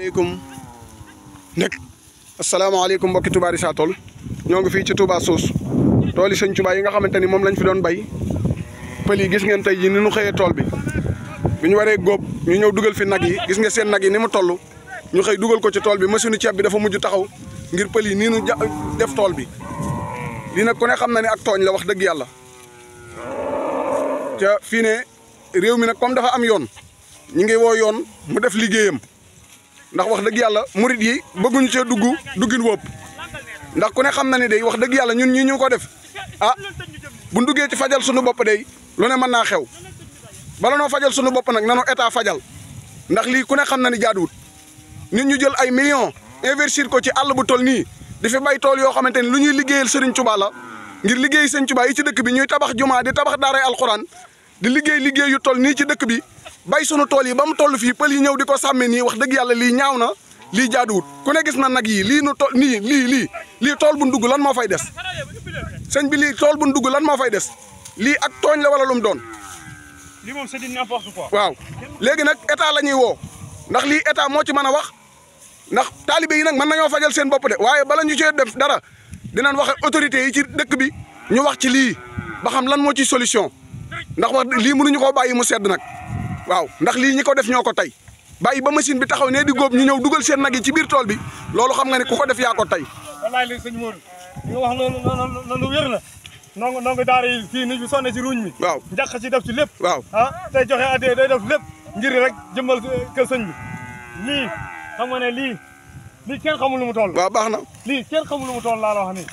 aleykum nekk asalaamaaleykum mbokki Touba Richard Toll ñoo ngi fii ci Touba Souss tool yi sëñ Touba yi nga xamante ni moom lañ fi doon bay pël yi gis ngeen tey jii ni ñu xëyee tool bi ñu waree góob ñu ñëw dugal fi nag yi gis nga seen nag yi ni mu toll ñu xëy dugal ko ci tool bi machine ceeb bi dafa mujj taxaw ngir pël yi nii nu def tool bi lii nag ku ne xam na ne ak tooñ la wax dëgg yàlla te fii ne réew mi nag comme dafa am yoon ñi ngi woo yoon mu def liggéeyam ndax wax dëgg yàlla murit yi bëgguñu cee duggin wóob ndax ku ne xam na ni day wax dëgg yàlla ñun ñi ñu ko def bu duggee ci fajal sunu bopp day lu ne mën naa xew bala noo fajal sunu bopp nag nanu état fajal ndax lii ku ne xam na ni jaaduwut nit ñu jël ay millions investir ko ci àll bu toll nii di fi bay tool yoo xamante ni lu ñuy liggéeyal Serigne Touba la ngir liggéey Serigne Touba yi ci dëkk bi ñuy tabax jumaa di tabax daaray alxuraan di liggéey yu toll nii ci dëkk bi bay sunu tool yi ba mu toll fii pël yi ñëw di ko sàmme nii wax dëgg yàlla lii ñaaw na lii jaaduwut ku ne gis na nag yi lii nu tool nii lii tool bu dugg lan moo fay des sëñ bi lii tool bu dugg lan moo fay des lii ak tooñ la wala lu mu doon. lii moom c'est n'importe quoi. waaw léegi nag état la ñuy woo ndax lii état moo ci mën a wax ndax taalibe yi nag mën nañoo fajal seen bopp de waaye bala ñu cee def dara dinañ wax autorités yi ci dëkk bi ñu wax ci lii ba xam lan moo ci solution ndax wax lii mënuñu koo bàyyi mu sedd nag. waaw ndax lii ñi ko def ñoo ko tey bàyyi ba machine bi taxaw ne di góob ñu ñëw dugal seen nag yi ci biir tool bi loolu xam nga ne ku ko def yaa ko tey. wallaay léegi sëñ Modou li nga wax loolu wér na ndongo daara yi fii ni ñu sonne ci ruuñ mi. waaw njaq ci def ci lépp. waaw tey joxe addiya day def lépp ngir rek jëmbal kër sëñ bi lii xam nga ne lii kenn xamul lu mu toll. waaw baax na. lii kenn xamul lu mu toll laa la wax nii.